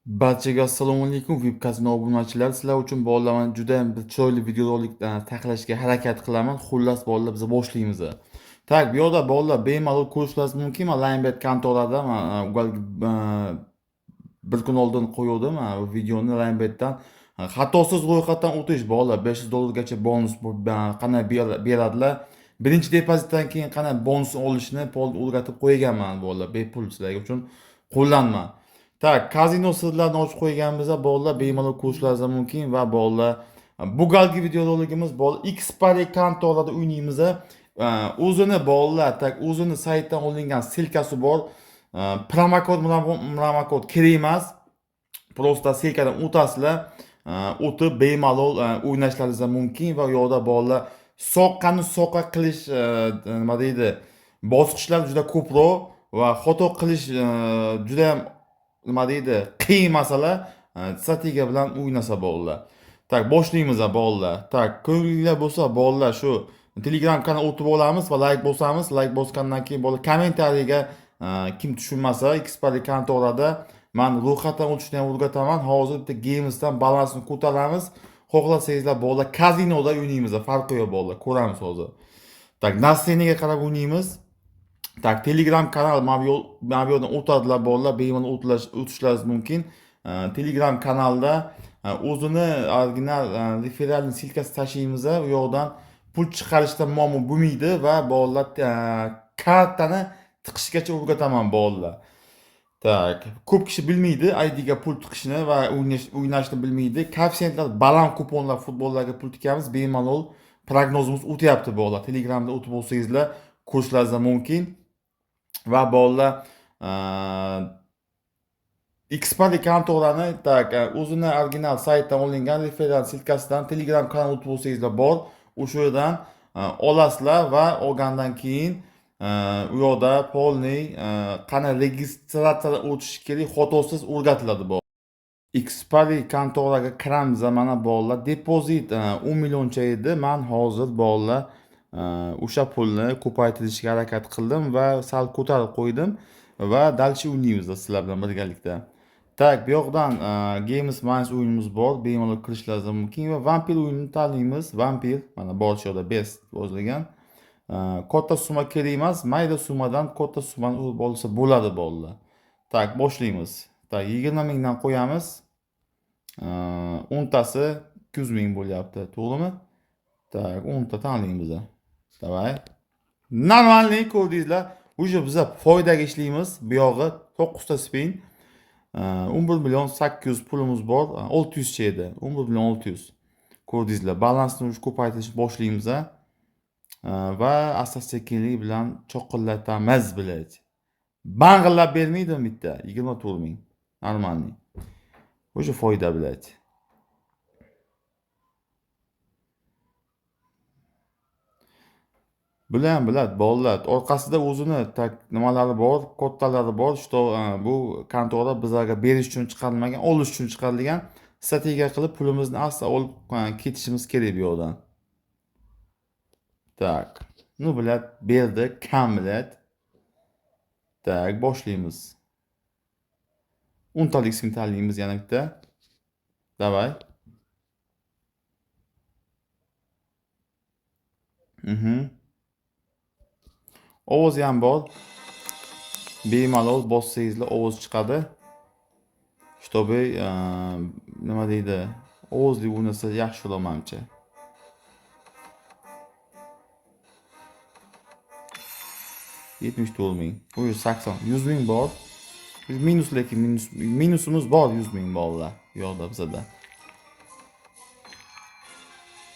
Barchaga assalomu alaykum VIP kazino obunachilari. Sizlar uchun bolalar man juda ham bir chiroyli videorolik taxlashga harakat qilaman. Xullas bolalar, biz boshlaymiz. Так, bu yoqda bolalar bemalol ko'rishlaringiz mumkin. Man Linebet kontorada man bir kun oldin qo'yuvdim bu videoni Linebetdan. Xatosiz ro'yxatdan o'tish bolalar 500 dollargacha bonus qanday beradilar. Birinchi depozitdan keyin qanday bonus olishni o'rgatib qo'yganman bolalar, bepul sizlarga uchun qo'llanma. Так, kazino sirlarini ochib qo'yganmiz bolalar, bemalol ko'rishlaringiz mumkin va bolalar bu galgi videorolikimiz bolalar Xpari kontorada o'ynaymiz. O'zini bolalar, так, o'zini saytdan olingan ссылкасы bor. Promokod, promokod kerak emas. Просто ссылкаdan o'tasizlar, o'tib bemalol o'ynashlaringiz mumkin va u yoqda bolalar soqqani soqqa qilish nima deydi, bosqichlar juda ko'proq va xato qilish juda ham nima deydi, qiyin masala. Strategiya bilan o'ynasa bolalar. Так, boshlaymiz bolalar. Так, ko'ngillar bo'lsa bolalar shu Telegram kanal o'tib olamiz va like bosamiz. Like bosgandan keyin bolalar kommentariyaga kim tushunmasa Xpari kontorada man ro'yxatdan o'tishni ham o'rgataman. Hozir bitta gamesdan balansni ko'taramiz. Xohlasangizlar bolalar kazinoda o'ynaymiz, farqi yo'q bolalar, ko'ramiz hozir. Так, настроениеga qarab o'ynaymiz. Так, Telegram kanal mana bu yoqdan o'tadilar bolalar, bemalol o'tishlaringiz mumkin. Telegram kanalda o'zini original реферальный ссылкасы tashlaymiz, u yoqdan pul chiqarishda muammo bo'lmaydi va bolalar kartani tiqishgacha o'rgataman bolalar. Так, ko'p kishi bilmaydi IDga pul tiqishni va o'ynashni bilmaydi. Koeffitsiyentlar baland kuponlar futbollarga pul tikamiz, bemalol prognozimiz o'tyapti bolalar. Telegramda o'tib olsangizlar ko'rishlaringiz mumkin. Va bolalar Xpari kontorani так o'zini original saytdan olingan referral ссылкасidan Telegram kanal o'tib olsangizlar bor. O'sha yerdan olasizlar va olgandan keyin u yoqda полный qanday registratsiyadan o'tish kerak xatosiz o'rgatiladi bu. Xpari kontoraga kiramiz mana bolalar. Depozit 10 millioncha edi. Man hozir bolalar o'sha pulni ko'paytirishga harakat qildim va sal ko'tarib qo'ydim va дальше o'ynaymiz sizlar bilan birgalikda. Так, bu yoqdan Games Mines o'yinimiz bor, bemalol kirishlaringiz mumkin va Vampir o'yinini tanlaymiz. Vampir mana bor shu yerda best yozilgan. Katta summa kerak emas, mayda summadan katta summani urib olsa bo'ladi bolalar. Так, boshlaymiz. Так, 20 mingdan qo'yamiz. 10tasi 200 ming bo'lyapti, to'g'rimi? Так, 10 ta tanlaymiz. Давай. Нормальный ko'rdingizlar. Уже biza foydaga ishlaymiz. Bu yog'i 9 ta spin. 11 million 800 pulimiz bor. 600 cha edi. 11 million 600. Ko'rdingizlar, balansni уже ko'paytirishni boshlaymiz. Va asta-sekinlik bilan cho'qillatamiz, блядь. Bang'illab bermaydimi bitta? 24 ming. Нормальный. Уже foyda, блядь. Bular ham biladi bolalar. Orqasida o'zini так nimalari bor, kodtalari bor, что bu kontora bizlarga berish uchun chiqarilmagan, olish uchun chiqarilgan. Strategiya qilib pulimizni asta olib ketishimiz kerak bu yoqdan. Так. Ну, блядь, berdi, kam, блядь. Так, boshlaymiz. 10 talik spin tanlaymiz yana bitta. Давай. Ovozi ham bor. Bemalol bossangizlar ovoz chiqadi. Чтобы nima deydi, ovozli o'ynasa yaxshiroq manimcha. 74 ming. Bu 180, 100 ming bor. Minus lekin minus, minusimiz bor 100 ming bolalar. Bu yoqda bizada.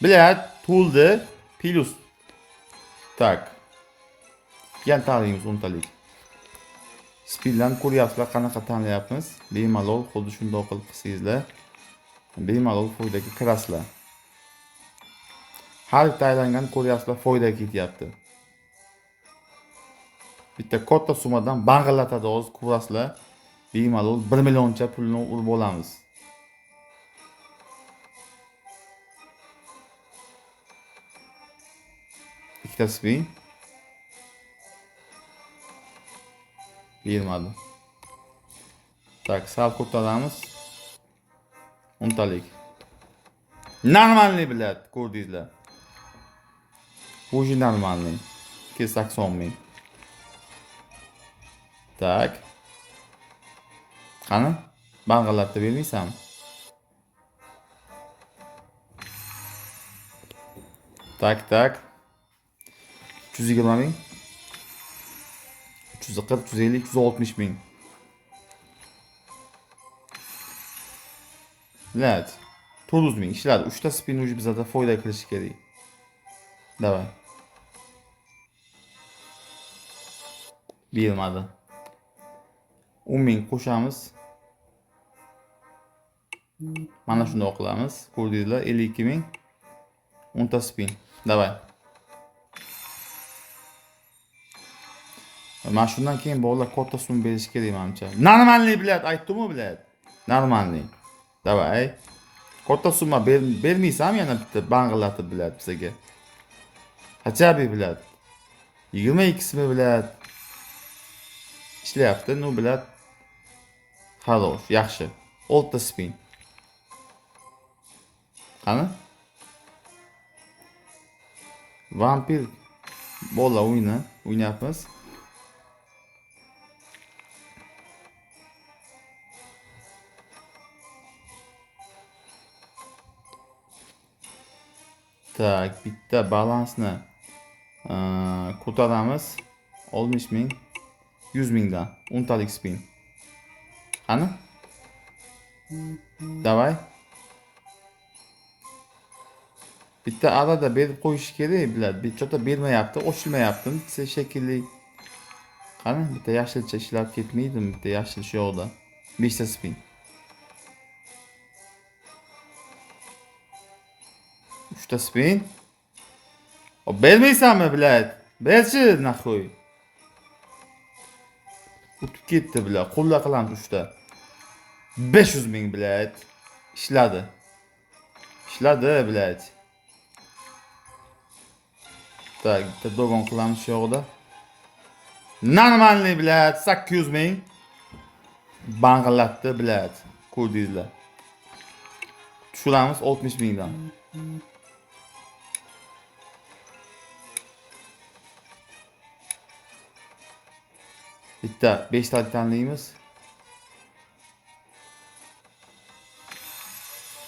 Блядь, to'ldi. Plus. Так. Yana tanlaymiz 10 talik. Spinlarni ko'ryapsizlar, qanaqa tanlayapmiz. Bemalol xuddi shundoq qilib qilsangizlar, bemalol foydaga kirasizlar. Har bitta aylangan ko'ryapsizlar, foydaga ketyapti. Bitta katta summadan bang'illatadi hozir ko'rasizlar. Bemalol 1 millioncha pulni urib olamiz. Ikkita spin. Bermadi. Так, sal ko'taramiz. O'ntalik. Нормальный, блядь, ko'rdingizlar. Уже нормальный. 280 ming. Так. Qani? Bang'illatib bermaysanmi? Так, так. 320 ming. 340, 350, 360 ming. Блядь. 400 ming ishladi. 3 ta spin уже bizada foyda qilishi kerak. Давай. Bermadi. 10 ming qo'shamiz. Mana shundoq qilamiz. Ko'rdingizlar, 52 ming. 10 ta spin. Давай. Mana shundan keyin bolalar katta summa berishi kerak menimcha. Нормальный, блядь, aytdim-ku, блядь. Нормальный. Давай. Katta summa bermaysanmi yana bitta bang'illatib, блядь, bizaga? Хотя бы, блядь. 22 mi, блядь. Ishlayapti, ну, блядь. Хорош, yaxshi. 6 spin. Qani? Vampir bola o'yini o'ynayapmiz. Так, bitta balansni ko'taramiz. 60 ming, 100 mingdan 10 talik spin. Qani? Давай. Bitta arada berib qo'yish kerak, блядь. Bitta bermayapti, ochilmayapti shekilli. Qani, bitta yashilcha ishlab ketmaydimi? Bitta yashil shu yoqda. 5 ta spin. 3 ta spin. Hop, bermaysanmi, блядь? Berchi, нахуй. O'tib ketdi, блядь. Qo'lda qilamiz 3 ta. 500 ming, блядь. Ishladi. Ishladi, блядь. Так, bitta dogon qilamiz shu yoqda. Нормальный, блядь, 800 ming. Bang'illatdi, блядь. Ko'rdingizlar. Tushiramiz 60 mingdan. Bitta 5 talik tanlaymiz.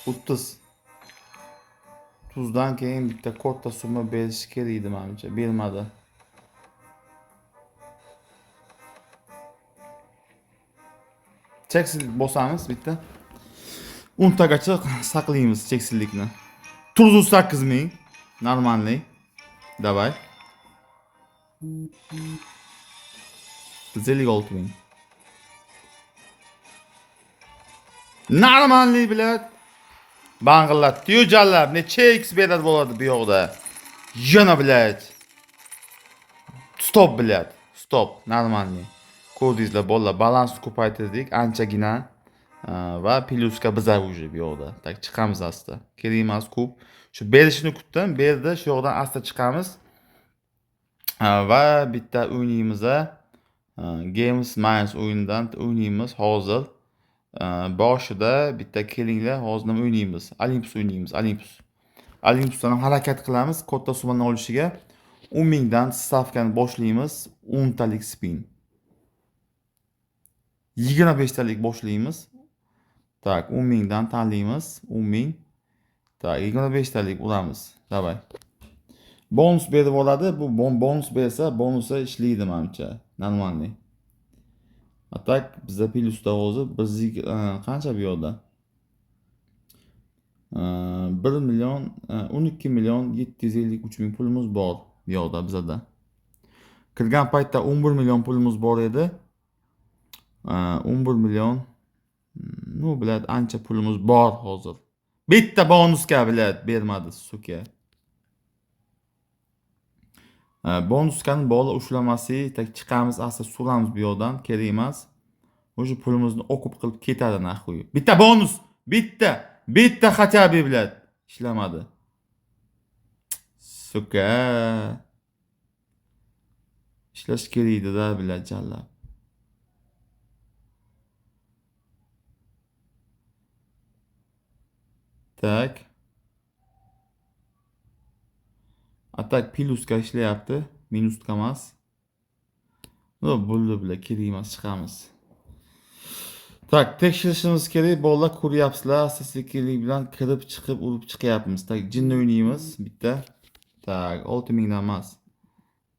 30. Tuzdan keyin bitta katta summa berishi kerak edi menimcha. Bermadi. Cheksizlik bosamiz bitta. 10 tagacha saqlaymiz cheksizlikni. 38 ming. Нормальный. Давай. 156 ming. Нормальный, блядь. Bang'illatdi-yu jallab. Necha x beradi bo'ladi bu yoqda. Yana, блядь. Стоп, блядь. Стоп. Нормальный. Ko'rdingizlar, bolalar, balansni ko'paytirdik anchagina va plyusga biza уже bu yoqda. Так, chiqamiz asta. Kerak emas ko'p. Shu berishini kutdim, berdi, shu yoqdan asta chiqamiz. Va bitta o'ynaymiz. Games Minds o'yinidan o'ynaymiz hozir. Boshida bitta kelinglar, hozir nima o'ynaymiz? Olympus o'ynaymiz, Olympus. Olympusdan ham harakat qilamiz katta summani olishiga. 10 mingdan stavkani boshlaymiz, 10 talik spin. 25 talik boshlaymiz. Так, 10 mingdan tanlaymiz, 10 ming. Так, 25 talik uramiz. Давай. Bonus berib oladi. Bu bonus bersa, bonusi ishlaydi menimcha. Нормальный. А так bizda plyusda hozir biz qancha bu yoqda? 1 million, 12 million 753 ming pulimiz bor bu yoqda bizada. Kirgan paytda 11 million pulimiz bor edi. 11 million, ну, блядь, ancha pulimiz bor hozir. Bitta bonusga, блядь, bermadi, сука. Bonuskani bola ushlamaslik, так chiqamiz, asta suramiz bu yoqdan, kerak emas. Уже pulimizni окуп qilib ketadi нахуй. Bitta bonus, bitta, bitta хотя бы, блядь, ishlamadi. Сука. Ishlash kerak edi-da, блядь, jallab. Так. А так plyusga ishlayapti, minusga emas. No, bo'ldi bular, kerak emas, chiqamiz. Так, tekshirishimiz kerak. Bolalar, ko'ryapsizlar, asta-sekinlik bilan kirib chiqib urib chiqyapmiz. Так, jinni o'ynaymiz bitta. Так, 6000 dan emas.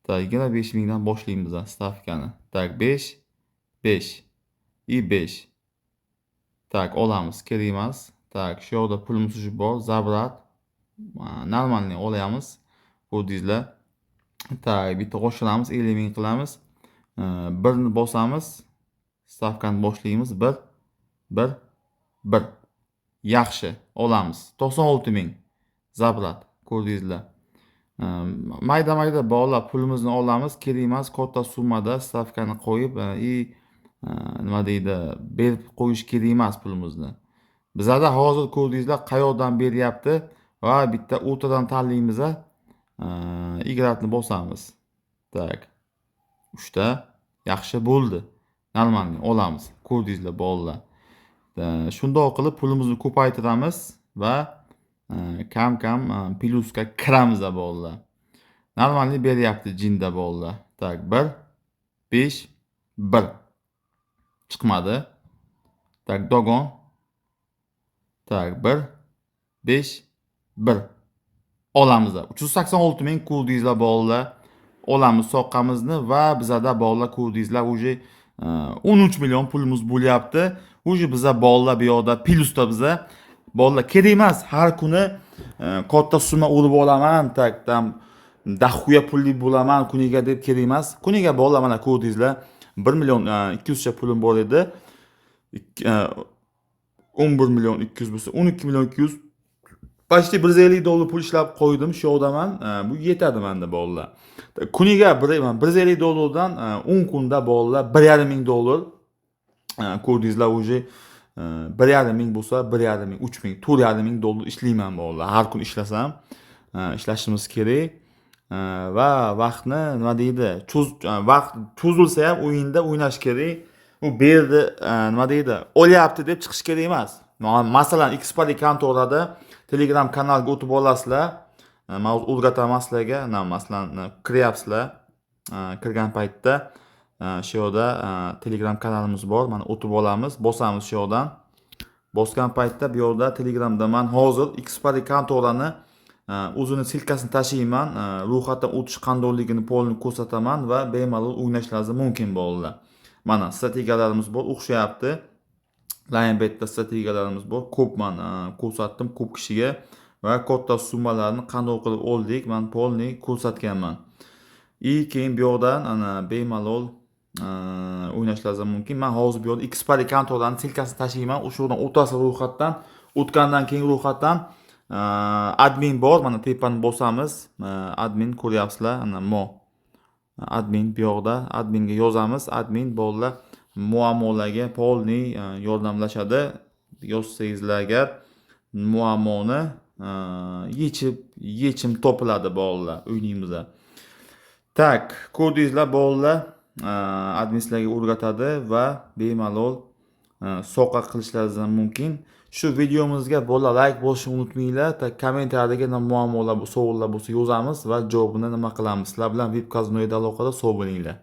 Так, 25 000 dan boshlaymiz stavkani. Так, 5 5 и 5. Так, olamiz, kerak emas. Так, shu yoqda pulimiz уже bor. Забрать. Нормальный olyamiz. Ko'rdingizlar. Так, bitta qo'shiramiz, 50 ming qilamiz. Birni bosamiz. Stavkani boshlaymiz. 1 1 1. Yaxshi, olamiz. 96 ming. Забрать. Ko'rdingizlar. Mayda-mayda bolalar, pulimizni olamiz. Kerak emas katta summada stavkani qo'yib и nima deydi, berib qo'yish kerak emas pulimizni. Bizada hozir ko'rdingizlar, qayoqdan beryapti va bitta o'rtadan tanlaymiz, играть ni bosamiz. Так. 3 ta. Yaxshi bo'ldi. Нормальный olamiz. Ko'rdingizlar, bolalar. Shundoq qilib pulimizni ko'paytiramiz va kam-kam plyusga kiramiz, bolalar. Нормальный beryapti jinda, bolalar. Так, 1 5 1. Chiqmadi. Так, догон. Так, 1 5 1. Olamiz. 386 ming, ko'rdingizlar, bolalar. Olamiz soqqamizni va bizada, bolalar, ko'rdingizlar, уже 13 million pulimiz bo'lyapti. Уже biza, bolalar, bu yoqda plyusda biza. Bolalar, kerak emas har kuni katta summa urib olaman, так там дохуя pulli bo'laman kuniga deb, kerak emas. Kuniga, bolalar, mana ko'rdingizlar, 1 million 200 cha pulim bor edi. 11 million 200 bo'lsa, 12 million 200, почти 150 dollar pul ishlab qo'ydim shu yoqdaman. Bu yetadi menda, bolalar. Kuniga 150 dollardan 10 kunda, bolalar, 1,5 ming dollar ko'rdingizlar, уже 1,5 ming bo'lsa, 1,5 ming, 3 ming, 4,5 ming dollar ishlayman, bolalar. Har kun ishlasam, ishlashimiz kerak. Va vaqtni, nima deydi, vaqt cho'zilsa ham o'yinda o'ynash kerak. U berdi, nima deydi, olyapti deb chiqish kerak emas. Masalan, Xpari kontorada Telegram kanalga o'tib olasizlar. Man hozir o'rgataman sizlarga. Masalan, kiryapsizlar. Kirgan paytda shu yoqda Telegram kanalimiz bor. Mana, o'tib olamiz, bosamiz shu yoqdan. Bosgan paytda bu yoqda Telegramda man hozir Xpari kontorani o'zini ссылка sini tashlayman. Ro'yxatdan o'tish qandayligini полный ko'rsataman va bemalol o'ynashlaringiz mumkin, bolalar. Mana, strategiyalarimiz bor, o'xshayapti. Linebetda strategiyalarimiz bor. Ko'p man ko'rsatdim ko'p kishiga va katta summalarni qanday qilib oldik, man полный ko'rsatganman. И keyin bu yoqdan ana bemalol o'ynashlaringiz mumkin. Man hozir bu yoqda Xpari kontorani ссылка sini tashlayman. O'sha yerdan o'tasiz ro'yxatdan. O'tgandan keyin ro'yxatdan admin bor. Mana, tepani bosamiz. Admin ko'ryapsizlar. Ana mo. Admin bu yoqda. Adminga yozamiz. Admin, bolalar, muammolarga полный yordamlashadi. Yozsangizlar agar, muammoni yechib, yechim topiladi, bolalar. O'ynaymiz. Так, ko'rdingizlar, bolalar, admin sizlarga o'rgatadi va bemalol soqqa qilishlaringiz ham mumkin. Shu videomizga, bolalar, layk bosishni unutmanglar. Так, kommentariyadagi nima muammolar, savollar bo'lsa yozamiz va javobini nima qilamiz. Sizlar bilan VIP Kazinoida aloqada, sog' bo'linglar.